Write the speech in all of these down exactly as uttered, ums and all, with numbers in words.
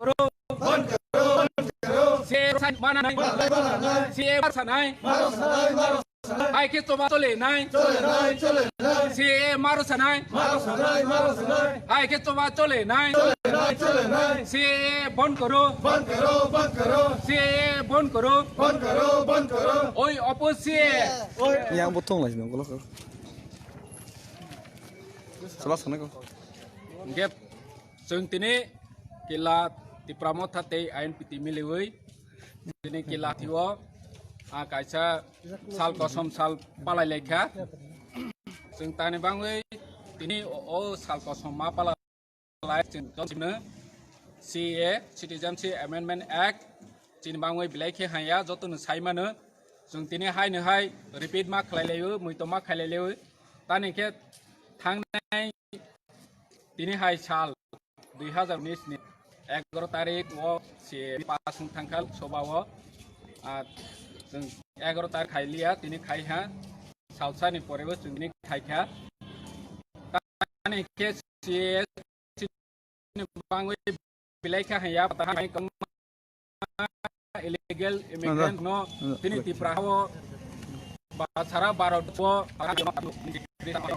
करो, बंद करो, बंद करो। सीएए माना नहीं, माना नहीं, माना नहीं। सीएए मारो सा नहीं, मारो सा नहीं, मारो सा नहीं। आइके चोबा चले नहीं, चले नहीं, चले नहीं। सीएए मारो सा नहीं, मारो सा नहीं, मारो सा नहीं। आइके चोबा चले नहीं, चले नहीं, चले नहीं। सीएए बंद करो, बंद करो, बंद करो। सीएए बंद करो, बंद करो, बंद करो। ओई oppose CAA. Yang botong lai nang golok. Salah sana ko. Gap. Chwng tini kila Tipra Motha tei I N P T miliwi tini kila thio, a, kaisa sal kosom sal palai laikha. Chwng tani bangwi tini o, o sal kosom ma palai chwng jotono C A, Citizenship Amendment Act, chini bangwi belai khe hanya jotono sai mano. Chwng tini haino hai repeat ma khlai laio, muito ma khlai laio. Tani khe thangnai tini hai sal dui hazar unis ni egaro tarik o se pass wng thangkha Lok Sabha o. Ah, chwng egaro tarik khai liya, tini khai ha. Salsa ni pore o chwng tini khai kha. Tani khe C A S ni bangwi belai kha hanya, pata hai kwbangma illegal immigrant no tini Tipra o ba sara Bharat o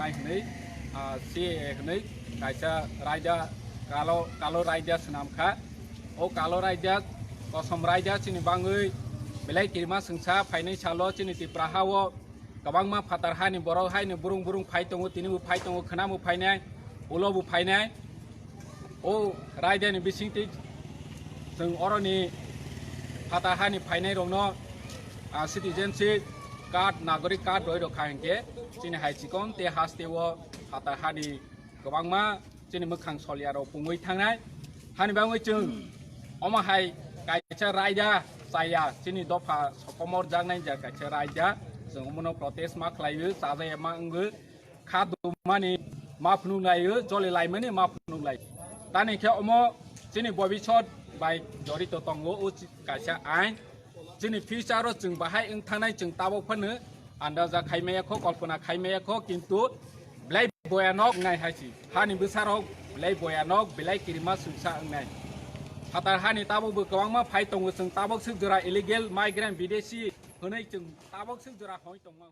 nai hwnwi, ah, C A A hwnwi kaisa raida kalo, kalo raida swnam kha. O kalo raida, kosom raida chini bangwi belai kirima swngsa phainai salo chini Tipra o kwbangma phatar hani borok haino burung burung phai tongo, tinibo phai tongo, khwnabo phainai, ulobo phainai. O raidani bisingtwi chwng oroni phatar hani phainairokno, ah, citizenship card, nagorik card roi rok kha hinkhe chini hai chikon tei hasteo phatar hani kwbangma chini mwkhang solyarok pungwi thangnai. Hani bangwi chwng omo hai kaisa raida chaya, chini dopha sokomor jaknai ja kaisa raida, chwng omono protest ma khlaiwi, chajaya ma wngwi, kha dumani ma phunuk laio, joli laimani ma phunuk lai. Tani khe omo chini bobisot bai jorito tongo o chi-, kaisa ain. Chini future o chwng bahai wng thangnai chwng tabok phano andaja khai maya kho, kolpona khai maya kho, kintu belai boyanok wngnai hai si. Hani bwsarok belai boyanok, belai kirima swngsa wngnai. Phatar hani tabok bo kwbangma phai tongo, chwng tabok swk jora illegal migrant bidesi hwnwi chwng tabok swk jora hoi tongma.